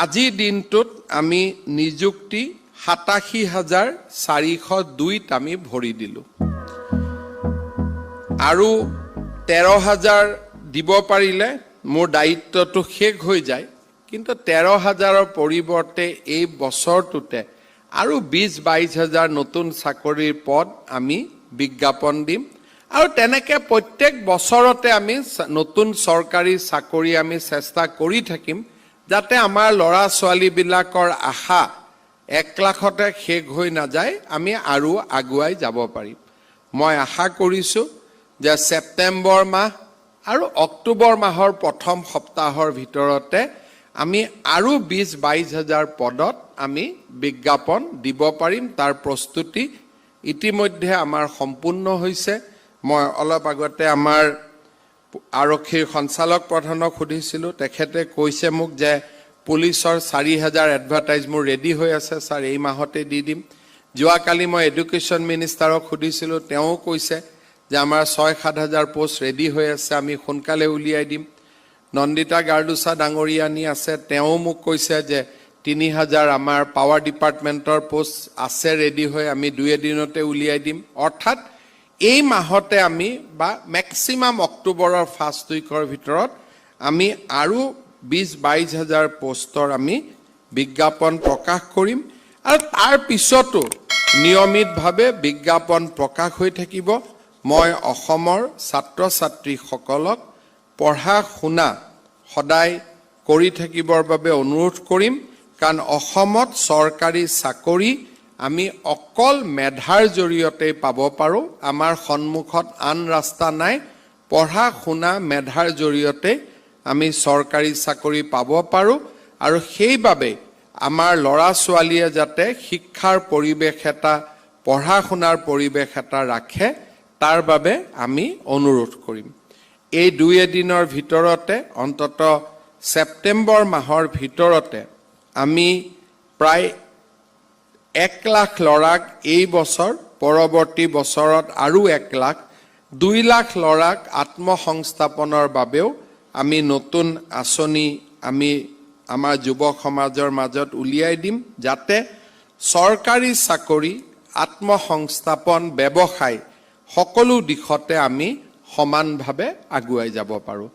আজিৰ দিনটোত আমি নিযুক্তি 87,402ত আমি ভৰি দিলোঁ। আৰু 13,000 দিব পাৰিলে মোৰ দায়িত্বটো শেষ হৈ যায়। কিন্তু 13,000ৰ পৰিৱৰ্তে এই বছৰটোতে আৰু 20-22 হাজাৰ নতুন চাকৰিৰ পদ আমি বিজ্ঞাপন দিম আৰু তেনেকে প্ৰত্যেক বছৰতে আমি নতুন চৰকাৰী চাকৰি আমি চেষ্টা কৰি থাকিম, যাতে আমাৰ ল'ৰা ছোৱালীবিলাকৰ আশা 1 লাখতে শেষ হৈ নাযায়, আমি আৰু আগুৱাই যাব পাৰিম। মই আশা কৰিছোঁ যে ছেপ্টেম্বৰ মাহ আৰু অক্টোবৰ মাহৰ প্ৰথম সপ্তাহৰ ভিতৰতে আমি আৰু 20-22 হাজাৰ পদত আমি বিজ্ঞাপন দিব পাৰিম। তাৰ প্ৰস্তুতি ইতিমধ্যে আমাৰ সম্পূৰ্ণ হৈছে। মই অলপ আগতে আমাৰ আৰক্ষীৰ সঞ্চালক প্ৰধানক সুধিছিলোঁ। তেখেতে কৈছে মোক যে পুলিচৰ 4000 এডভাৰটাইজ মোৰ ৰেডি হৈ আছে ছাৰ, এই মাহতে দি দিম। যোৱাকালি মই এডুকেশ্যন মিনিষ্টাৰক সুধিছিলোঁ। তেওঁ কৈছে যে আমাৰ 6-7 হাজাৰ পষ্ট ৰেডি হৈ আছে, আমি সোনকালে উলিয়াই দিম। নন্দিতা গাৰ্লোচা ডাঙৰীয়ানী আছে, তেওঁ মোক কৈছে যে 3000 আমাৰ পাৱাৰ ডিপাৰ্টমেণ্টৰ পষ্ট আছে ৰেডি হৈ, আমি দুই এদিনতে উলিয়াই দিম। অৰ্থাৎ এই মাহতে আমি বা মেক্সিমাম অক্টোবৰৰ ফাৰ্ষ্ট উইকৰ ভিতৰত আমি আৰু 20-22 হাজাৰ পষ্টৰ আমি বিজ্ঞাপন প্ৰকাশ কৰিম আৰু তাৰ পিছতো নিয়মিতভাৱে বিজ্ঞাপন প্ৰকাশ হৈ থাকিব। মই অসমৰ ছাত্ৰ ছাত্ৰীসকলক পঢ়া শুনা সদায় কৰি থাকিবৰ বাবে অনুৰোধ কৰিম, কাৰণ অসমত চৰকাৰী চাকৰি আমি অকল মেধাৰ জৰিয়তে পাব পাৰোঁ। আমাৰ সন্মুখত আন ৰাস্তা নাই। পঢ়া শুনা মেধাৰ জৰিয়তে আমি চৰকাৰী চাকৰি পাব পাৰোঁ আৰু সেইবাবে আমাৰ ল'ৰা ছোৱালীয়ে যাতে শিক্ষাৰ পৰিৱেশ এটা, পঢ়া শুনাৰ পৰিৱেশ এটা ৰাখে, তাৰ বাবে আমি অনুৰোধ কৰিম। এই দুই এদিনৰ ভিতৰতে, অন্তত ছেপ্টেম্বৰ মাহৰ ভিতৰতে আমি প্ৰায় 1 লাখ ল'ৰাক এই বছৰ, পৰৱৰ্তী বছৰত আৰু 1 লাখ, 2 লাখ ল'ৰাক আত্মসংস্থাপনৰ বাবেও আমি নতুন আঁচনি আমি আমাৰ যুৱক সমাজৰ মাজত উলিয়াই দিম, যাতে চৰকাৰী চাকৰি, আত্মসংস্থাপন, ব্যৱসায় সকলো দিশতে আমি সমানভাৱে আগুৱাই যাব পাৰোঁ।